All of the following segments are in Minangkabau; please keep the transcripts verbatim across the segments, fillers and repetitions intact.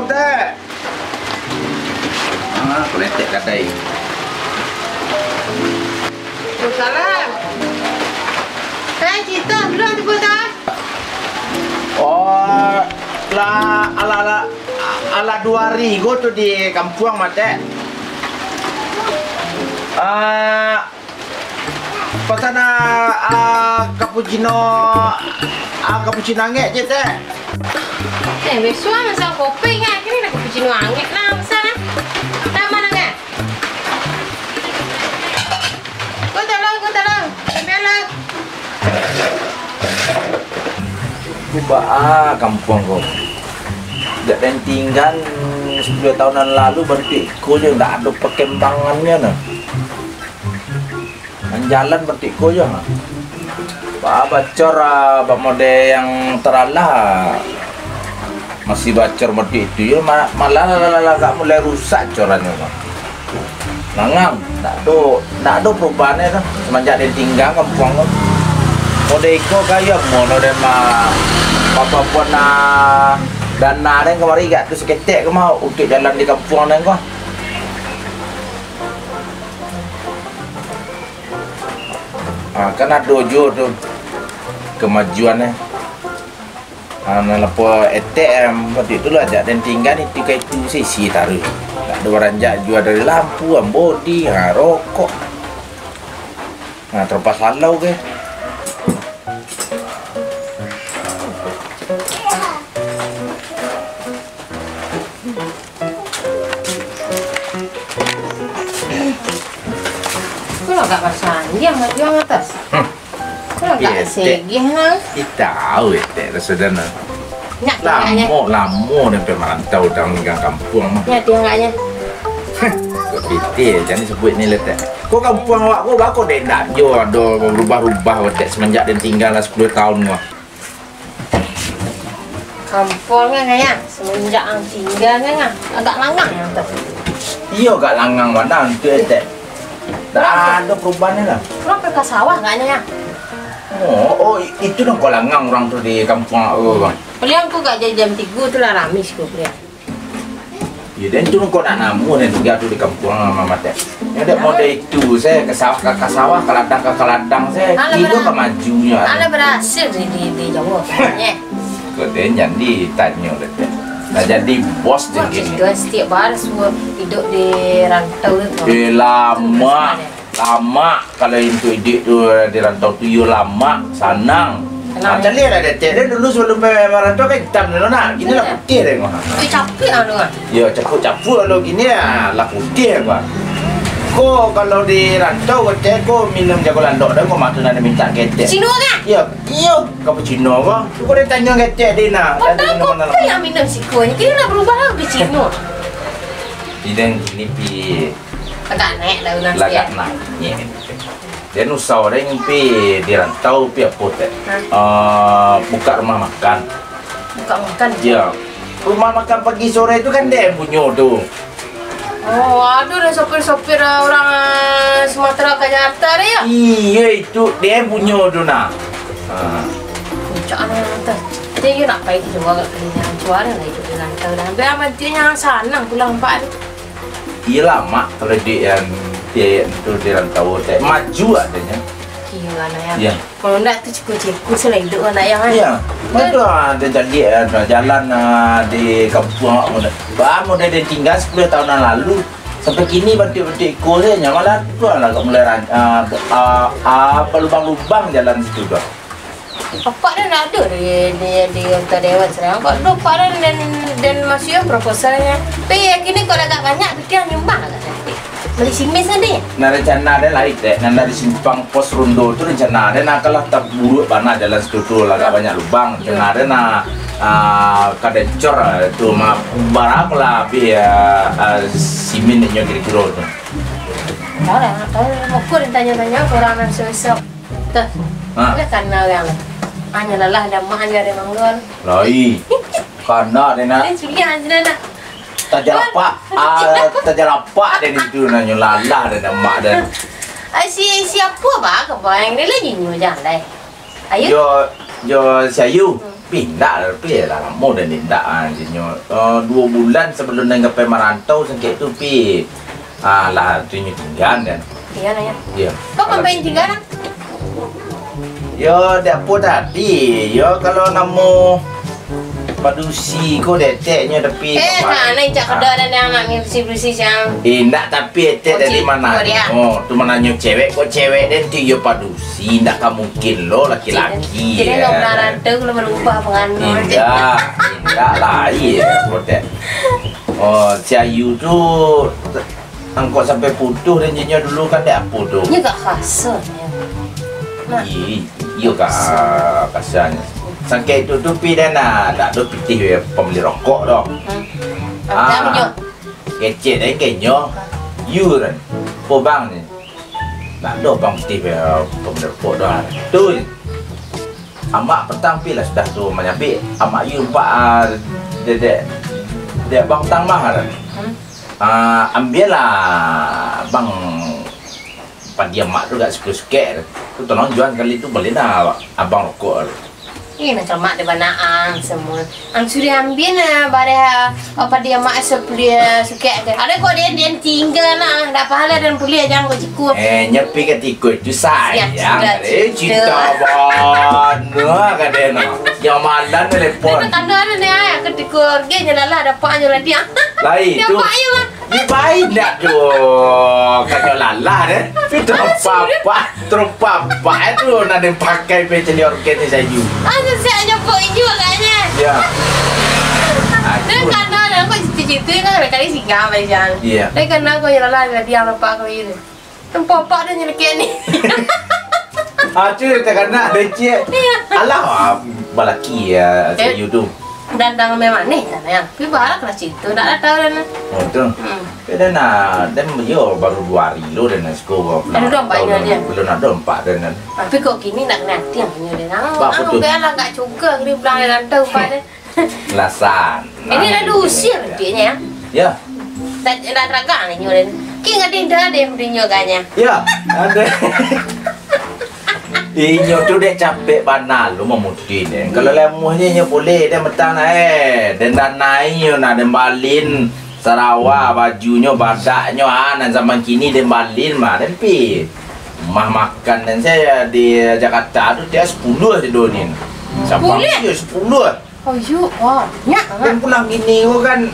Tek. Ah, keletek kadai. Salam. Hai, Cita, belum tiba dah? Oh, lah, alah, alah, alah dua hari ko tu di kampuang, Matek. Ah, Pasan, ah, ah, cappuccino, ah, cappuccino angek je, Tek. Eh, bisuak masak kopi kan? Kini nak cappuccino angek lah, pesan lah. Tambah lah kan? Ko tolong, ko tolong. Ambil lah. Ko baa kampuang ko. Jak den tinggan sepuluh tahunan lalu, baru tu iko je, ndak ado perkembangannya nah. Nan jalan batiko jo. Ba-, bacor, ah, bak mode yang taralah, ah, masih bacor mode itu yo, ma-, malah lah, lah, lah, agak mulai rusak corannyo, Bang. Langang, ndak ado, ndak ado perubahannyo tu, semenjak den tingga kampuang tu. Mode iko ka yo, mono den ma-, bapabuan, ah, dana den kamari gak tu saketek ko mah, untuak jalan di kampuang den ko. Ah, kan ado juo tu kemajuan, eh. Ah, nan lapo etek, em, wakatu tu lah, jak den tingga itu ka itu sisi taruih. Tak ado baranjak juo dari lampu, am, bodi, ha, rokok. Nah, terlepas halau ke. Ko lah agak basandiang lah di atas. Hmm. Ko lah agak Iya, Tek. segeh nah. Ih, tahu ya, Tek, rasa dana. Nyak tu nyak, nyak. Lamo, lamo den pai marantau dari kampuang mah. Nyak tu agaknyo. Kok pitih, jan disabuik ni lah, Tek. Ko kampuang awak ko, baa ko dek ndak jo ado barubah-rubah, Tek, semenjak den tingga lah sepuluh tahun ko. Kampuang kan, Ngah, semenjak ang tingga kan, Ngah, agak langang ang tu. Iyo, agak langang bana tu, Tek. Ndak ado perubahannyo lah. Urang pai ka sawah agaknyo, Ngah. Oh, oh, i-, itu nan ko langang urang tu di kampuang awak, Bang. Paliang ko agak jam tigo tu lah rami siko paliang. Iyo, den tu kok nak namuah den tingga tu di kampuang, Matek. Nyo dek mode itu, se, ka sawah, ka, ka sawah, ka ladang, ka, ka ladang, se. Alah, kiro bara-, ka majunyo. Alah, barasil di, di, di Jawa, ye. Kok den jan ditanyo, Tek. Nak jadi bos den kini. Wah, setiap hari suruh hidup di rantau tu. Eh, lamo. Lamak, kalau untuak iduik tu di rantau tu, iyo lamak, sanang. Sanang. Ah, caliak lah, Tek. Den dulu sabalum pai marantau kan itam dulu, nah. Kini lah putiah den, wah. Tapi capek lah tu, kan? Yo, capuak-capuak lo kini lah, lah putiah, wah. Ko kalau di rantau, Tek, ko minum jago landok dah, ko mah tu nak minta ketek. Cino kan? Yo, iyo, cappuccino, wah. Ko den tanyo ketek di nah. Padahal kopi yang minum siko ni, kini lah berubah lah, kopi Cino. Di den kini pi Lagak naik lah urang Lagak sikit. Naik. Den usah urang pi di rantau pi apo, Tek? Ha. Eh, buka rumah makan. Buka makan? Ya. Rumah makan pagi sore tu kan den punyo tu. Oh, ado dah sopir-sopir, eh, urang, eh, Sumatera ka Jakarta dah, ya? Iya, itu den punyo tu nah. Ha. Puncak anu tu. Tapi nak pai juo agak keliling, juo lah itu di rantau dah. Biar amantinya sanang pulang, Pak. Iyo lamak kalau di, em, di, tu di rantau, Tek. Maju adanya. Iyo lah, nak, ya. Ya. Kalau ndak tu ciko-ciko se lah iduik lah, nak, ya, kan? Ya. Betul. Betul, ah, den caliak, ah, jalan, ah, di kampuang awak. Bah, mode den tingga sepuluh tahun yang lalu. Sampai kini bantuak-bantuak iko se, nyo malah tu lah agak mulai ran-, ah, ah, ah, balubang-lubang jalan situ tu. Apak den ndak ado di, di, di anggota dewan sadang. Kok ado apak den, den, den masuak proposal nyo. Tapi yang kini kok agak banyak, tapi yang nyumbang agak cantik. Bali simis kan, deh? Nah, rencana den lain, Tek. Nan dari simpang pos rondo tu rencana den akan lah taburuak bana jalan situ tu, lah agak banyak lubang. Rencana den nah, ah, ka den cor tu mah, bara ko lah abih, ah, ah, simin inyo kiro-kiro tu. Tahu lah, tahu. Mako den tanyo-tanyo ka urang nan susah. Tuh. Ha. Udah kana urang. Hanyo lalah damak hanyo ari manggol. Lai. Kana den nak. Dia culiak hanyo dah. Tajalapak. Ah, tajalapak den itu nanyo lalah den damak den. Ai, si, si apo bah, ka bayang dia lah jinyo jan dai. Ayo. Jo, jo si Ayu. Hmm. Pi indak lah, pi lah lamo den indak, ah, intinyo. Eh, duo bulan sabalun den ka pai marantau sangkek tu, pi, ah, lah tu inyo tingga den. Iyo, nah, yo. Iyo. Kok kan pai tingga, nah? Yo, dek apo tadi? Yo, kalau namo padusi ko deteknyo, tapi Eh, kapan? Nah, nah, cak kedo dan yang nak bersih-bersih siang. Eh, indak, tapi etek Oh, tadi cik, mana? Oh, dia. Oh, tu mananyo cewek, kok cewek den tu yo padusi, indak ka mungkin lo laki-laki. Jadi, jadi, yo. Nggak pernah rantau, kalau berubah penganut. Indak, indak lah, iyo, kotek. Oh, si Ayu tu, angkot sampai putuh dan jinyo dulu kan dek apo tu? Nyo gak kasar, nyo. Nah. Ih, iyo ka, kasarnyo. Sangkek tu, tu pi den nah, ndak ado pitih pambali rokok doh. Hmm. Ah. Macam nyo. Kecek dek inyo. Yuran. Po bang ni. Ndak ado bang pitih pambali rokok doh. Tu. Amak petang pi lah sudah tu manyabik. Amak Yu nampak, ah, dek, dek, dek bang tang mah. Hmm. Ah, ambialah bang padi amak tu gak sukek-sukek tu. Tu tolong jual kali tu, bali dah abang rokok tu. Ih, nak celamak di banaang semua. Ang sudah ambil nah, bareh, apa dia mak sepuluh sukek tu. Ada kok dia, dia tinggal nah, dah pahala dan boleh aja kok cukup. Eh, nyepi ka tiko itu sayang. Siap, sudah, eh, sudah. Cinta bana ka dia no. Yang malam telepon. Tapi kan ada ni, ah, ketika organ je lah, dapat je lah dia. Lain tu. Dapat je lah. Di pai ndak tu? Kanyo lalah deh. Tapi terompah-ompah, terompah-ompah eh tu nak den pakai pe caliak organ ni sayu. Ah, sesek aja kok inyo agaknya. Ya. Dia kan dah, dah kok cerita-cerita kan, kali singgah macam. Iya. Dia kan dah kok lalah, dia dia nampak kau ini. Nampak-nampak dah nyelekek ni. Ah, tu takana ada cik. Iya. Alah, ah, balaki ya, Eh. Sayu tu. Dandang memang ni, kan, yang. Tapi barak lah situ, tak ada tahu dah, nah. Oh, tu. Hmm. Tapi dah nak, dan yo baru dua hari lo dah nak siko. Ada dua empat hari dia. Belum ada empat dah, nah. Tapi kok kini nak kena hati yang punya dia, nah. Bak, ah, betul. Biarlah, tak cuka, kena pulang dari rantau, Pak, dia. Lasan. Ini dah diusir dia, ya? Ya. Dah, dah teragak ni, nyo, dia. King ada dah, dia, dia, nyo, agaknya. Ya, ada. Inyo tu dek capek bana lo mamutuih den. Kalau lamuahnyo inyo boleh, den matang nah, eh. Den danai nyo nah, den balin sarawa, bajunyo, badaknyo, ah, nan zaman kini den balin mah, den pi. Rumah makan den se di Jakarta tu tiap sapuluah je doh ni. Sapuluah? Sapuluah je, sapuluah. Oh, yu, wah, banyak sangat. Dan pulang kini ko kan,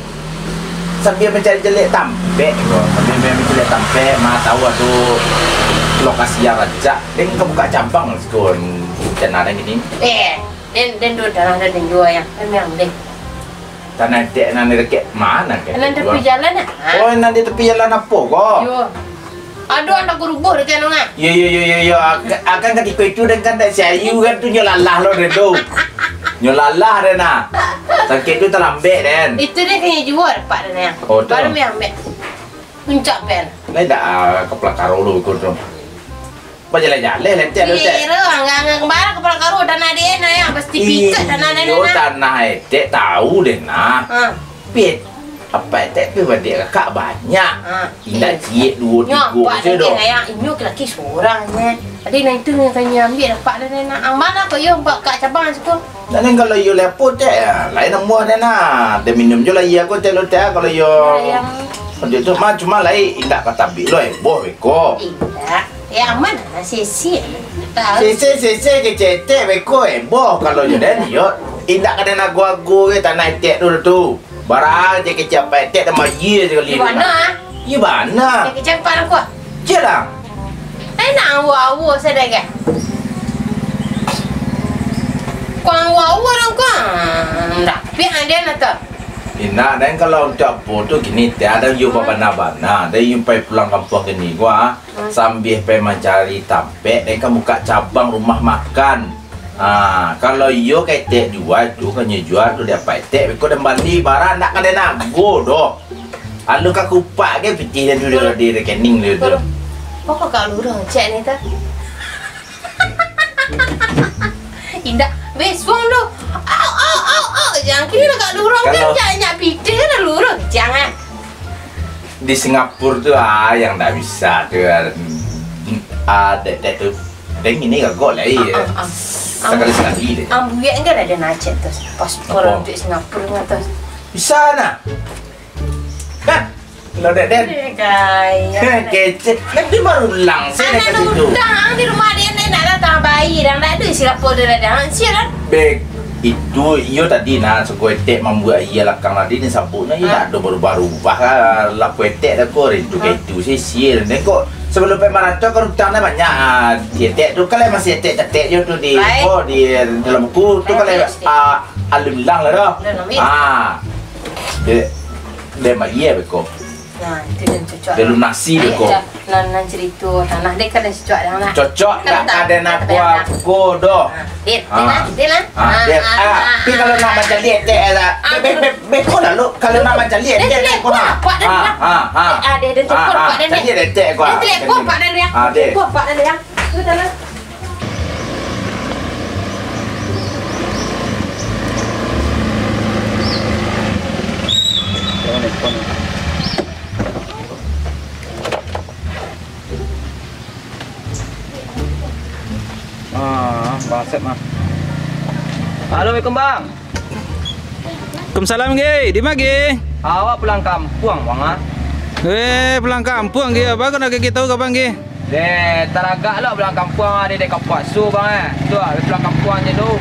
sambil mancari caliak tampek ko. Sambil mancari caliak tampek, ma tahu ado lokasi yang rancak. Den ka buka cabang siko, rencana den kini. Eh, den, den duo tanah den jual yang, den yang den. Tanah etek nan di dakek ma nan ka den jual? Nan tepi jalan, ah. Oh, nan di tepi jalan apo ko? Yo. Aduh, anak berubah dek anu nah. Yo, yo, yo, yo, yo. Ak-, akan katiko itu den kan tak si Ayu kan tu nyo lalah lo den tu. Nyo lalah den nah. Sakik tu talambek den. Itu den kena jual, Pak, den, ya. Oh, tu. Baru mi ambek. Puncak pen. Lai dak, ah, kapala karo lo ikut tu. Bajaleh-jaleh letek lo, tek. Kira, anggang-anggang kemana kapala karo, tanah den nah, ya. Pasti pikat tanah den nah. Iyo, tanah etek tahu den nah. Ha. Pit. Apak etek tu badiak kakak banyak. Ha. Indak ciek duo tigo se doh. Nyo, apak laki, inyo laki surang je. Tadi nan itu nan kanyo ambiak apak dah nak. Ang ma ko yo buek ka cabang siko. Dak nan kalau yo lepo tek, ya, lain amuah den nah. Den minum jo lah iyo ko tek lo tek, kalau yo. Iyo, iyo. Kalau tu mah cuma lai indak ka tabik lo, eh, boh beko. Indak. Ya, aman lah, sisi. Tahu. Sisi, sisi, kecek etek beko, eh, boh. Kalau yo den, yo. Indak ka den ago-ago ke tanah etek tu, tu. Barang je kecek apak etek dah mayie sekali. Di mana, ah? Di mana? Dia kecek apak aku, ah? Cik lah. Eh, nak awo-awo sadai ke? Kuang awo-awo dong, kuang. Tapi ada nak tu. Indak, den kalau untuak apo tu kini, tiada yo babana-bana, den yo pai pulang kampuang kini, gua. Sambil pai mancari tampek, den kan buka cabang rumah makan. Ha, kalau iyo ka etek jual tu, kanyo jual tu dek apak etek, beko den bali barang, ndak ka den ago doh. Alu ka kupak ge pitih den tu di, di rekening dia tu. Pokok ka lurang cek ni tu. Indak, besuang tu. Au, au, au, au. Jangan kini nak lurang kan, kalau jangan nyak pitih kan lurang. Jangan. Di Singapura tu, ah, yang ndak bisa tu, ah, ah, dek, dek tu. Dek ini gagok lah, iya. Ah, ah, ah. Sakali-sakali deh. Ambuek enggak ada nacet tu. Paspor Apa? Untuk Singapura tu. Bisa nah. Hah? Lo dek den. Eh, gaya. Kecek. Nanti baru lang. Saya Anak dekat situ. Utang di rumah dia ni nak datang bayi dan tak ada siapa dia datang. Sial kan? Bek. Itu iyo tadi nah suko etek mambuek aia lakang tadi ni sabuk nah, iyo Ah. nak ado barubah-rubah lah. Laku etek dah ko rindu Ah. ka itu sisir. Ni ko sebelum pai marantau kan utang dah banyak. Ah, di etek tu kalau masih etek-etek jo tu di Baik. ko di dalam buku tu Baik, kalau Ustaz. ah, alun lang lah dah. Dah lama. Ah. Dek, dek mak iya beko. Nah, itu yang cocok. Dia lunasi Eh, beko. Dah, nan, nan cerita tanah dia kan dah cocok dah lah. Cocok Kan dah tak ada nak tak buat ada. Ko doh. Ah, Dit, Ah. Dit lah, Dit lah. Ah, Ah, Dit. ah, Ah, ah, tapi kalau ah, nak ah. macam dia, etek lah. Ah, Be, be, be, beko lah lo. Kalau nak macam dia, Dia etek telepon lah, Pak, dah Ah, bilang. ah, ah. Ah, dia, dia telepon, Ah, ah. Pak, dah Jadi bilang. dia etek ko. Dia telepon, Pak, dah bilang. Ah, Dit. Telepon, Pak, dah bilang. Tu dah lah. Ah, Bang Asep mah. Halo, assalamualaikum, Bang. Waalaikumsalam, Gi. Di ma, Gi? Awak pulang kampuang, Bang, ah. Eh, pulang kampuang, Gi. Apa kau nak Gi tahu, Bang, Gi? Deh, taragak lo pulang kampuang, ah, deh, deh, kapuak su, Bang, eh. Tu, ah, pulang kampuang je tu.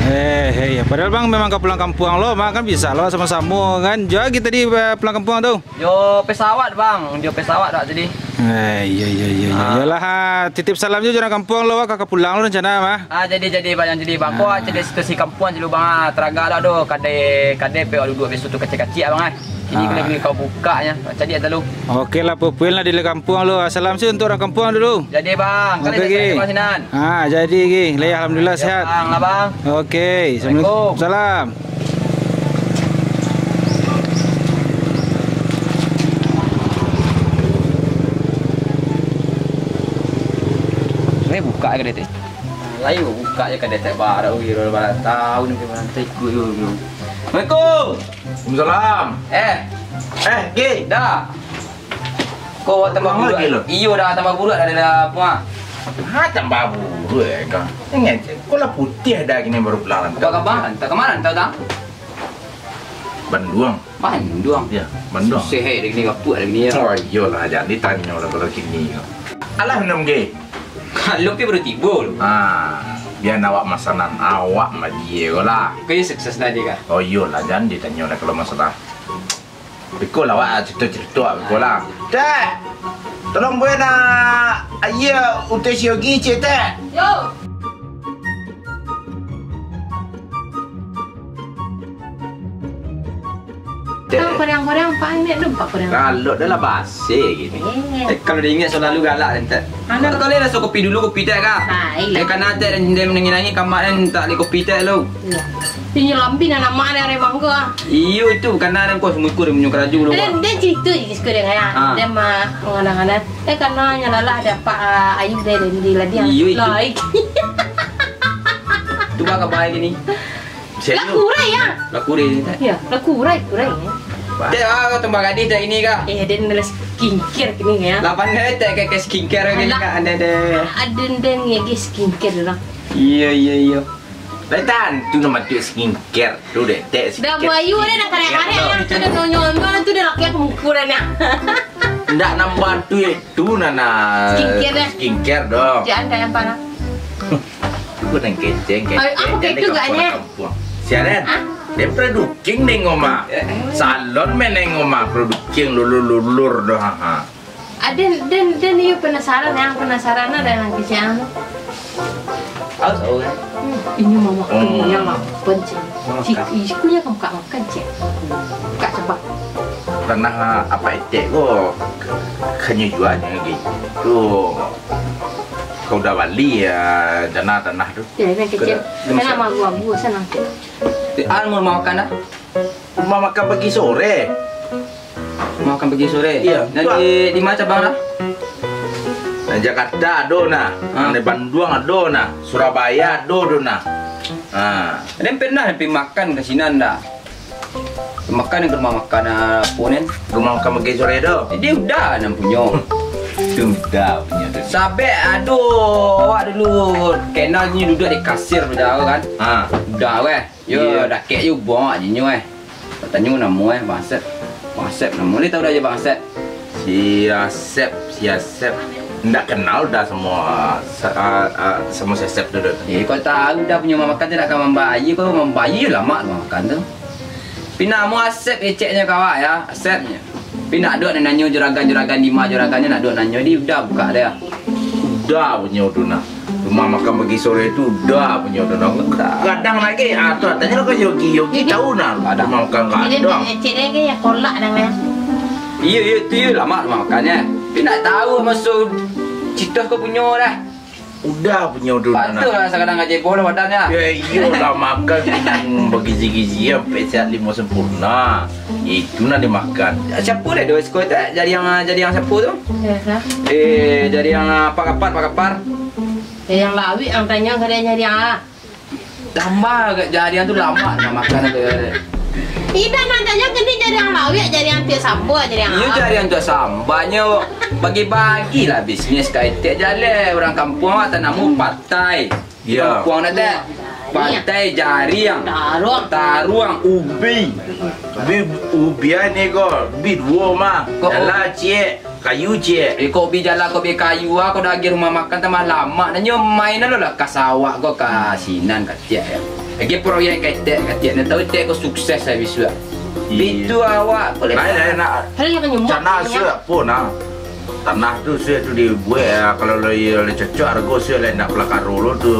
Eh, eh, ya. Padahal, Bang, memang ka pulang kampuang lo, mah, kan bisa lo samo-samo, kan. Jo Gi tadi, eh, pulang kampuang tu. Jo pesawat, Bang. Jo pesawat, Bang, tadi. Eh, iya, iya, iya, iya. Ah. Iyalah, ha. Titip salam jo urang kampuang lo, ka, ka pulang lo rencana, mah. Ah, jadi, jadi, Bang, jadi, Bang. Ko Ah. caliak situasi kampuang dulu, Bang. Ah, taragak lah, doh. Kadai, kadai pe awak duduak biaso tu kacik-kacik, Bang, eh. Kini Ah. kena, kena kau buka nya. Caliak dulu. Oke lah, Pupuin lah di kampuang lo. Salam sih untuk urang kampuang dulu. Jadi, Bang. Kan Oke, ada Gi. Bang sinan. Ah, jadi, Gi. Lai, alhamdulillah, Ya, sehat. Bang, lah, Bang. Oke, Assalamualaikum. Assalamualaikum. Salam. Eh, buka je kadai tu. Layu buka je kadai tu, baru, baru tahu ni gimana tu, ikut dulu. Assalamualaikum. Waalaikumsalam. Eh. Eh, Gi. Dah. Ko tambah Kurang buruak. Lagi lo. Iyo dah, tambah buruak dah, dah, dah, apa? Ha, tambah buruak, eh, kau. Ingat je, kau lah putih dah kini baru pulang rantau. Apa khabar? Entah kemana entah dah. Banduang. Banduang? Ya, Banduang. Susah, eh, dah kini gapuak dah kini, ya. Oh, iyolah, jangan ditanyo lah kalau kini kau. Alah, minum, Gi. Kalau pi baru tibo lo. Ah, biar awak masanan, awak majie ko lah. Kau iyo sukses tadi kah? Oh, iyolah, jangan ditanyo lah kalau masalah. Beko lah, wak, cerito-cerito, beko lah. Tek! Tolong buek nak aia untuak si Yogi, cik, Tek. Yo. Tek. Tahu koreang-koreang, Pak, ni tu, Pak, koreang. Kalau dah lah basi gini. Eh. Eh, kalau dia ingat selalu galak, Tek. Anak. Kalau dia rasa kopi dulu, kopi, Tek, kah? Baik. Eh, karena, Tek, dan dia menangis-nangis, kamak, dan tak boleh kopi, Tek, lo. Iya. Inyo lambin anak mak ni, ari mangga, ah. Iyo, itu bukan arang kau, semua ikut dia punya kerajo dulu, Dan, Pak. Dan cerita je suka dengan, ah. Ah. Dia mah, mengana-ngana. Eh, karena nyo lalah ada Pak, ah, Ayub dari, dari Ladiang. Iyo, itu. Lai. Tu bak kabai gini. Serius? Lah kurai, ya? Lah kurai ni, tak? Ya, lah kurai, kurai, ya. Tek, ah, kau tambah gadis tek ini, kah? Eh, dia ni lah skincare kini, ya. Lapan kali tek ke, ke skincare kini, Alah. Kah? Ada, ada. Ada, ada ni lagi skincare lah. Iya, iya, iya. Lai tantu nama tu skincare tu deh, tek Dah skincare, bayu deh, dah skincare karek-karek tu. Yang tu dah nonyo-nonyo tu dah laki aku mukuran ya. Ndak nambah tu itu nana Skincare deh. Skincare dong. Jangan kayak apa lah. Aku nang keceng, keceng. Ay, aku keceng gitu dek gak, kampung, Nyek? Kampung. Siaran. Hah? Dia produking deh ngomah. Eh. Salon main deh ngomah, produking lulur-lulur doh, ha. Aden, den, den, iyo penasaran, yang penasaran ada yang kecil anu. Tahu, tahu, kan? Hmm, ini mama Hmm. yang apa, cik? Mama Cik, kan? Ih, kuliah kamu kak makan, cik. Kak coba. Tanah apa etek ko, hanya jualnya gitu. Kau dah bali ya, tanah-tanah tu. Ya, ini kecil. Kena, Kenapa kena gua, gua senang, cik? Di anu mau makan dah? Rumah makan pagi sore. Rumah makan pagi sore? Iya. Nanti di mana cabang dah? Nah, Jakarta ado nah. Ah. Di Bandung ado nah. Surabaya ado tu nah. Ah. Ada yang pernah pi makan ke sinan dah? Makan ke rumah makan, ah, apa ni? Rumah makan pagi sore tu. Dia udah nan punyo. Uda punyo tu. Sabek, aduh, awak dulu kenal nyo duduak di kasir bajao kan. Ha. Uda weh. Yo, iyo. Dakek je ubuang awak jinyo eh. Tanyo namo eh, Bang Asep. Bang Asep namo. Lai tahu dah je Bang Asep. Si Asep, si Asep. Ndak kenal dah samo, sa-, a, a, samo si Asep tu doh. Eh, kau tahu dah punyo rumah makan tu nak ka mambayia, kau mambayia lamak rumah makan tu. Pi namo Asep keceknyo ka awak ya, Asepnyo. Pi nak duak nanyo juragan-juragan di ma juragannyo nak duak nanyo di Uda bukak dia. Uda punyo tu nah. Rumah makan pagi sore tu Uda punyo tu nah. Gadang lagi. Ah, tu tanyo ka Yogi, Yogi tahu nah. Gadang. Rumah makan Gadang. Kecek dia ke ya kolak dah kan. Iyo, iyo, tu iyo lamak rumah makannyo. Pi nak tahu maso cito ko punyo dah. Uda punyo tu nah. Patut lah sakadang gaji boh lah badannyo. Ya, iyo lah makan bagizi-gizi sampai sihat limo sempurna. Itu nak dimakan. Siapo lah dua siko tu? Jariang, jariang siapo tu? Eh, jariang apa kapar, apa kapar? Jariang lawik ang tanyo ka dia jariang ah. Tambah agak jariang tu lamak nak makan tu. Indak nak tanyo kini jariang lawik, jariang tiak sambal, jariang. Iyo, jariang tiak sambalnyo bagi-bagilah bisnis ka etek jaleh urang kampuang awak tanamu patai. Di kampuang nak tak? Patai, jariang, taruang, ubi. Ubi, ubi ni ko, ubi duo mah. Ko, alah ciek. Kayu ciek. Eh, kok bi jalan, kok bi kayu ah, kok dah agiah rumah makan tambah lamak. Nah, nyo main lo lah ka sawak ko ka sinan katiak ya. Agiah proyek ka etek katiak, nah tahu etek ko sukses habis sudah. Iyo. Itu awak boleh. Lain, lain nak. Tanah sudah pun ah. Tanah tu sudah tu dibuek ya. Kalau lo, lo cocok harga sudah lah nak pelakaro lo tu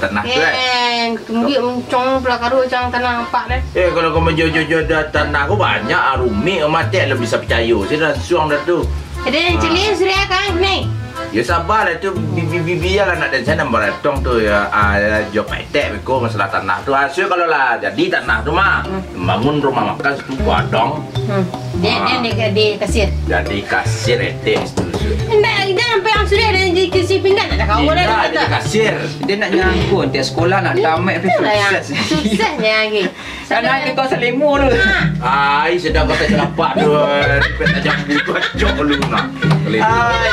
tanah tu eh. Eh, tunggu muncung pelakaro macam tanah apak deh. Eh, kalau kau menjojo-jojo tanah ko banyak ah, rumik mah etek lo bisa picayo. Sudah langsung dah tu. Jadi, ah. Cili sudah kan, ni? Ya, sabarlah tu, bi-, bi-, bi-, biarlah nak dan sana baratong tu, ya, ah, ya, jo Pak Etek beko masalah tanah tu. Ah, so, kalau lah jadi tanah tu mah, hmm, bangun rumah makan situ padang. Hmm. Dia, ah, dia, dia, dia kasir. Jadi kasir Etek situ, so. Indak, indak sampai yang sudah ada di kursi pinggan, tak ada kawan dah, tak ada. Jadi kasir. Dia nak nyangkut, dia sekolah nak tamat, tapi itulah yang sukses. Suksesnya lagi. Kan ado kau salimo tu. Ai, sudah kau tak celapak tu. Dipet tajam butuh acok lu nah. Salimo. Ai.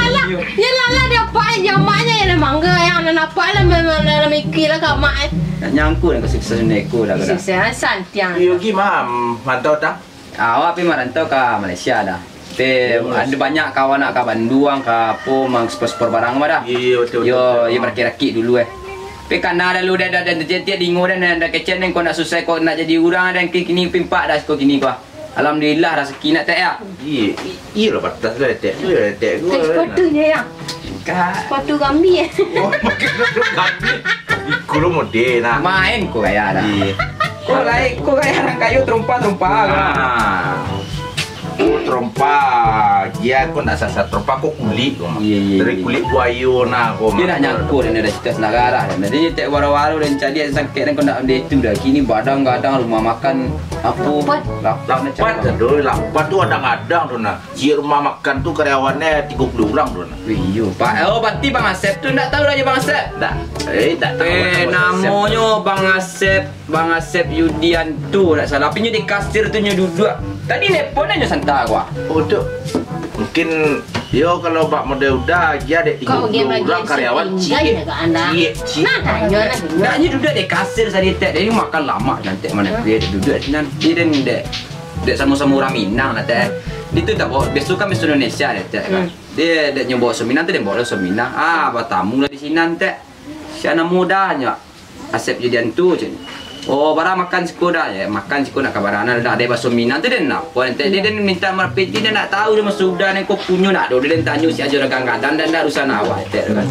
Yalah, yalah, dia apa yang jamaknya, yalah, mangga yang nak nampak lah, memang dalam mikir lah, kamak, eh. Nak nyangkut nak sukses neko dah, dah. Sukses, santiang. Iyo, gimana? Mantau tak? Ah, awak pi marantau ka Malaysia dah. Pe, ado banyak kawan nak ka Banduang, ka apo, mangekspor-ekspor barang mah dah. Iyo, iyo, betul, betul, yo, betul. Yo, barakik-rakik dulu, eh. Pe kana lalu dah, dah, dah, dah, dah, dah, dingo dah, dah, dah kecek dah, kau nak susah, kau nak jadi urang dah, kini, kini pimpak dah, kau kini, kau. Alhamdulillah, rasaki nak tek, ya. Iyo, i-, iyolah, batas lah, tek tu, tek gua. Tek sepatu je, ya. Ka- Sepatu kambing, eh. Oh, pakai sepatu kambing. Iko lo mode nah. Main ko gaya dah. Iyo. Ko lai, ko gaya urang kayo terumpa-terumpa. Ah. Ko terompa, dia ko ndak sasa terompa, ko kulik ko mah. Iyo, iyo, iyo. Dari kulik buayo nah ko mah. Dia nak nyangkut, dia nak cita senagara. Jadi, tek waro-waro dan cari sangkek dan ko ndak ambil itu dah. Kini badang-gadang rumah makan apo? Lapan. Lapan macam dah, lapan tu adang-adang tu nah. Cik rumah makan tu karyawannyo tigo puluah urang tu nah. Iyo, Pak. Oh, berarti Bang Asep tu ndak tahu dah je Bang Asep? Ndak. Eh, ndak tahu. Eh, Bang Asep. Namonyo Bang Asep. Bang Asep Yudianto, ndak salah. Tapi nyo di kasir tu nyo duduak. Tadi nelpon nyo santa ko. Oh, tu. Mungkin, yo, kalau bak model Uda, dia dek tigo puluah urang karyawan, ciek, ciek, ciek. Nah, tanyo lah dulu. Ndak, nyo duduak di kasir tadi, tek. Dia makan lamak, cantik mano. Hah? Dia duduak sinan. Dia dan dek, dek samo-samo urang Minang lah, tek. Dia tu tak bawa, biaso kan biaso Indonesia, tek, kan. Hmm. Dia dek nyo bawa baso Minang tu, dia bawa baso Minang. Ah, batamu lah di sinan, tek. Sia namo Uda nyo. Asep Yudianto, caknyo. Oh, bara makan siko dah, ya. Makan siko nak ka bara, nah, dah ado baso Minang tu, den apo, ente, dia, den minta marpeti, den ndak tahu, dia masudah, den ko punyo ndak ado, den tanyo si ajo dagang gadang, dan ndak urusan awak, ente, kan.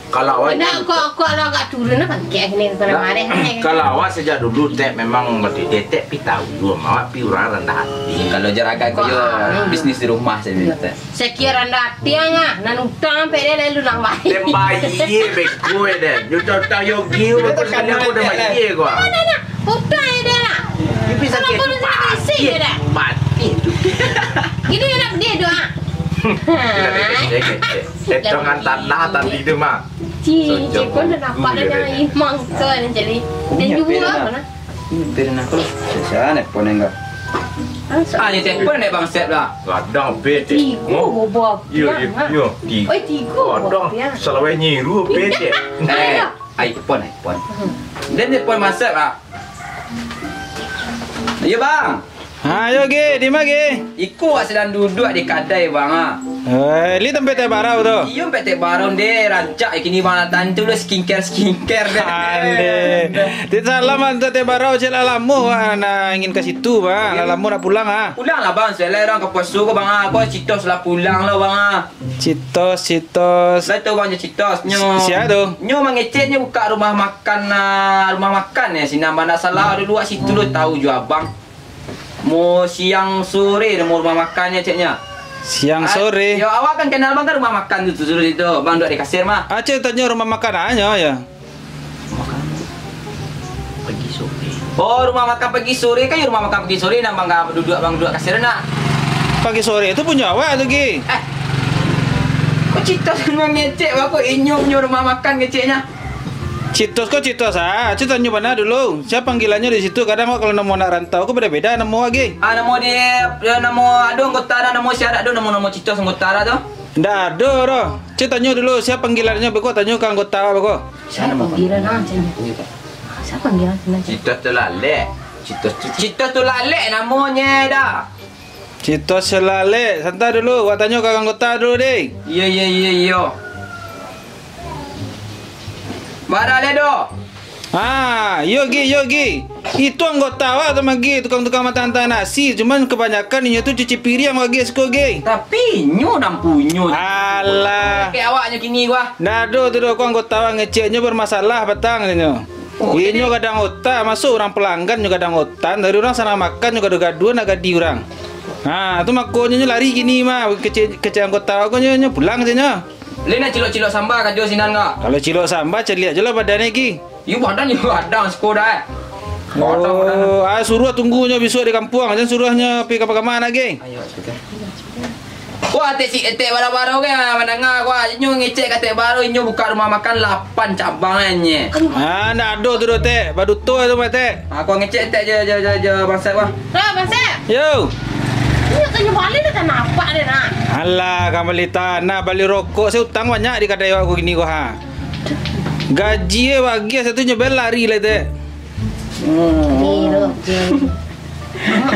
Kalau awak nak, kok, kok lah agak turun lah, pakai ni, kena marah, eh. Kalau awak sejak dulu, tek, memang berarti tek, pi tahu, awak pi urang randah hati. Kalau jaragan ko, yo, bisnis di rumah sajo, tek. Sakiro randah ati ang ah, nan utang ampek dia lalu nang bayia. Den bayia beko eh, den. Yo utang Yogi, ko sakali ko den bayia ko. Nah, nah, nah. Utang eh, den lah. Tapi sakik tu, mati tu. Gini nak dia doa. Etongan tanah tadi tu mah. Ci, ci pun dah nampak dah, dah, ih, mangsa dah jadi. Dan juga apa nah? Ini beri nak kalau saya nak pun enggak. Ah, ni telepon dek Bang Sep lah. Gadang, Pe, Tek. Tigo bobo apiang, ah. Oi, tigo bobo apiang. Gadang, salawai nyiru, Pe, Tek. Eh, iPhone, iPhone. Den telepon Bang Sep lah. Iyo, Bang. Ha, yo, Gi, di ma, Gi? Iko wak sadang duduak di kadai, Bang, ah. Eh, li tampek Tek Barau tu? Iyo, tampek Tek Barau, deh, rancak kini, Bang, lah tantu lo skincare, skincare, deh. Aleh. Ti salam, Tek Barau, cek lah lamo, ah, nak ingin ka situ, Bang. Lah lamo nak pulang, ah. Pulang lah, Bang, sudah lah urang ka puaso ko, Bang, ah. Ko Citos lah pulang lah, Bang, ah. Citos, Citos. Lah tu, Bang, jo Citos, nyo. Si-, sia tu? Nyo mangecek, nyo buka rumah makan, ah, rumah makan, yo, sinan, Bang, ndak salah dulu, wak situ lo tau jo abang. Mo siang sore namo rumah makan nyo, ceknyo. Siang sore? Yo, awak kan kenal, Bang, kan rumah makan tu, tu, tu, tu, Bang duduak di kasir mah. Aceh tanyo rumah makan a nyo, yo? Makan pagi sore. Oh, rumah makan pagi sore kan, yo rumah makan pagi sore, nan Bang duduak, Bang duduak kasir nak. Pagi sore tu punyo awak tu, Gi? Eh. Kok Citos mangecek, Bang, kok inyo punyo rumah makan keceknyo? Citos ko Citos, ah. Cubo tanyo bana dulu. Sia panggilannyo di situ? Kadang awak kalau namo anak rantau ko beda-beda namo awak, Gi. Ah, namo di, yo, namo ado anggota ado, namo sia ado, namo-namo Citos anggota ado tu? Ndak ado doh. Cubo tanyo dulu, sia panggilannyo beko, tanyo ka anggota awak beko. Sia namo panggilan, ah, cek. Sia panggilan, cek. Citos tu lalek. Citos tu, Citos tu lalek namonyo dah. Citos Selalek, santa dulu, wak tanyo ka anggota dulu, deh. Iyo, iyo, iyo, iyo. Bara le do? Ah, yo, Gi, yo, Gi. Itu anggota awak tu mah, Gi, tukang-tukang matang-matang nasi, cuman kebanyakan inyo tu cuci piriang wak, Gi, siko, Gi. Tapi inyo nan punyo. Alah. Kayak awaknyo kini, wah. Ndak ado tu doh, ko anggota awak ngeceknyo bermasalah patang, inyo. Oh, inyo jadi gadang otak, masuak urang pelanggan nyo gadang otak, dari urang sadang makan nyo gaduah-gaduah nak gadi urang. Ha, tu makonyo nyo lari kini mah, kecek, kecek anggota ko nyo, nyo pulang sajo nyo. Lai nak cilok-cilok samba kajo sinan ka? Kalau cilok samba, caliak jo lah badannyo, Gi. Iyo, badannyo gadang siko dah, eh. Gadang, gadang. Oh, ah, suruah tunggu nyo bisuak di kampuang, jan suruah nyo pai ka pagama nak, Gi. Ayo, sudah. Wah, atek si, atek barau-barau kan, mandanga, wah, inyo ngecek ka atek barau, inyo buka rumah makan lapan cabang, eh, nye. Ah, ndak ado tu doh, Tek. Baduto tu mah, Tek. Ah, ko ngecek, Tek, jo, jo, jo, jo, Bang Sep, wah. Lah, Bang Sep. Yo. Inyo tanyo bali lah tanah apak deh, nah. Alah, ka bali tanah, bali rokok, sia utang banyak di kadai awak ko kini ko, ha. Gaji, eh, bagian satu nyo bel lari lah, Tek. Hmm. Ni, lo, je.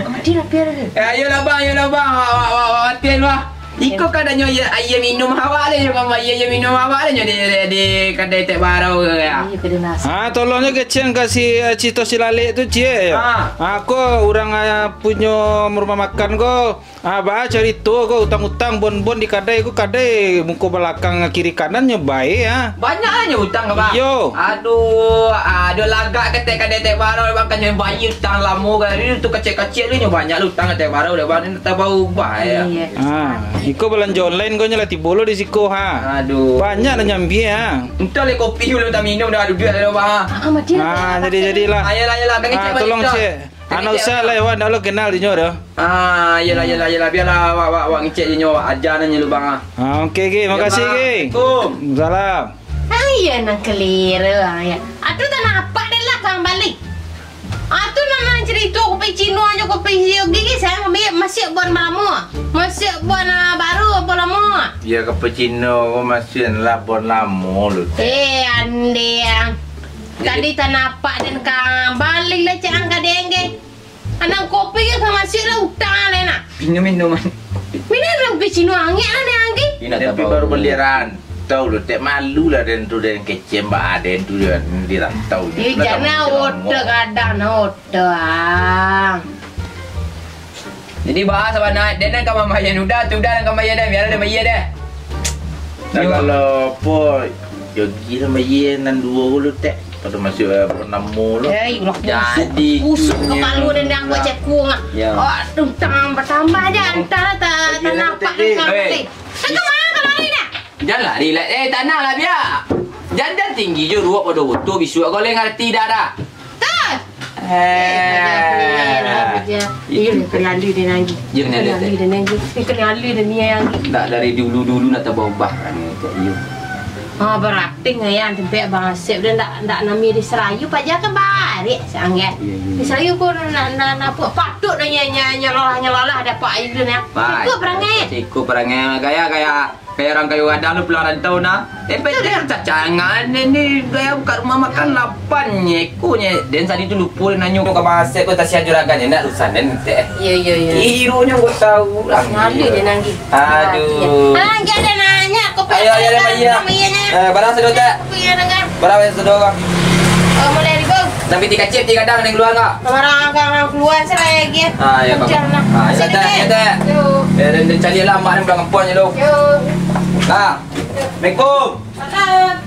Mati lah, Pian. Eh, ayolah, Bang, ayolah, Bang. Wak, wak, wak, wak, matian, wah. Iko kadanyo aia, aia minum awak le, Bang, aia, aia minum awak le, nyo di, di, di kadai Tek Barau ko, ya. Iyo, kado nasi. Ah, tolong nyo kecek ka si, eh, Citos Selalek tu, Cik, yo. Ah. Ah, ko urang, ah, punyo rumah makan ko. Ah, baa carito ko, utang-utang, bon-bon di kadai ko, kadai muko balakang kiri kanan nyo bae, ah. Banyak lah nyo utang ka, Bang? Iyo. Aduh, ah, ado lagak ka Tek, kadai Tek Barau, Bang, kan nyo bayia utang lamo kan. Itu kecek-kecek tu nyo banyak lah utang ka Tek Barau, Bang, ni tak baubah, ya. Iyo. Ah, iko balanjo online ko nyo lah tibo lo di siko, ha. Aduh. Banyak lah nyo ambiak, ha. Entah le kopi lo tak minum dah, duduak dah, Bang. Ah, mati lah. Ah, jadi-jadilah. Ayolah, ayolah, kami cek balik dah. Ah, tolong cek. Anak usah lah, wak ndak lo kenal dinyo doh. Ah, iyolah, iyolah, iyolah. Bialah awak, awak, awak ngecek je nyo, awak aja nyo lu, Bang, ah. Ah, oke, Gi. Makasih, Gi. Assalamualaikum. Salam. Ah, iyo, nan keliru, ah, ya. Atuh tanah apak deh lah, kang balik. Atuh nan, nan carito kopi Cino aja, kopi Yogi, Gi, saya ambil masih bon lamo. Masih bon, ah, baru, bon lamo. Ya, kopi Cino ko masih lah bon lamo lu. Eh, andeng. Tadi tanah apak den ka balik lah, cak ang ka dengge. Anang kopi kan ka masuak lah utang lah nak. Minum minuman. Minum lah kopi Cino angek lah ni angek. Tapi baru beli rantau lu, tak malu lah den tu, den kecem ba den tu, den di rantau. Eh, jangan otak kadang, otak. Jadi, baa sabana, den nan ka mambayia udah, tu udah nan ka mambayia deh, biar den bayia deh. Nah, kalau apo, yo gilo bayia nan duo puluh tek, pado masuak, eh, purnamo lo. Eh, ulah kusuk, jadi kusuk kapalo den, dah buat cekung ah. Ya. Aduh, tambah-tambah aja, antara ta-, tanah apak ni. Eh. Kan kemana kalau ni dah? Jan lari lah. Eh, tanang lah, biak. Jan, jan tinggi jo ruok pado boto bisuak ko, lai ngarati dak, dah? Dah. Eh. Iyo, kena alu dia nanggi. Iyo, kena alu dia nanggi. Iyo, kena alu dia ni nanggi. Ndak dari dulu-dulu nak tabaubah kan, cak iyo. Ah, baraping ayam tempek Bang Asep dia ndak, ndak nami di Serayu paja kan barek sangat. Iya, iya, iya. Di Serayu ko nak, nak, nak buek patut dah nya, nya, nya lolah, nya lolah ada pak ayu tu nah. Cukup berangai. Cukup berangai. Gaya, gaya, gaya orang kayu gadang tu pulang rantau nah. Tempek dia cacangan ni, gaya buka rumah makan lapan nye. Ko nye, den sadi tu lupo nanyo ka Bang Asep ko, tasiah juragan je, ndak urusan den teh. Iyo, iyo, iyo. Ironyo kok tahu lah. Malu je nanggi. Aduh. Ah, dia ada nanya, kau Ayo, ayo, ayo, ayo. Iya. Eh, barang sedo, Tek. Apa yang dengar? Barang sedo, Kak. Oh, mulai di bawah. Sampai tiga chip, tiga kadang, yang keluar, Kak. Orang, orang keluar, saya lagi. Ah, ya, Kak. Kencang lah. Ah, ya, Sini, Tek, Tek. Ya, Tek. Yo. Eh, dan, dan cari lah, mak ni pulang kampung je, lo. Yo. Nah. Assalamualaikum. Salam.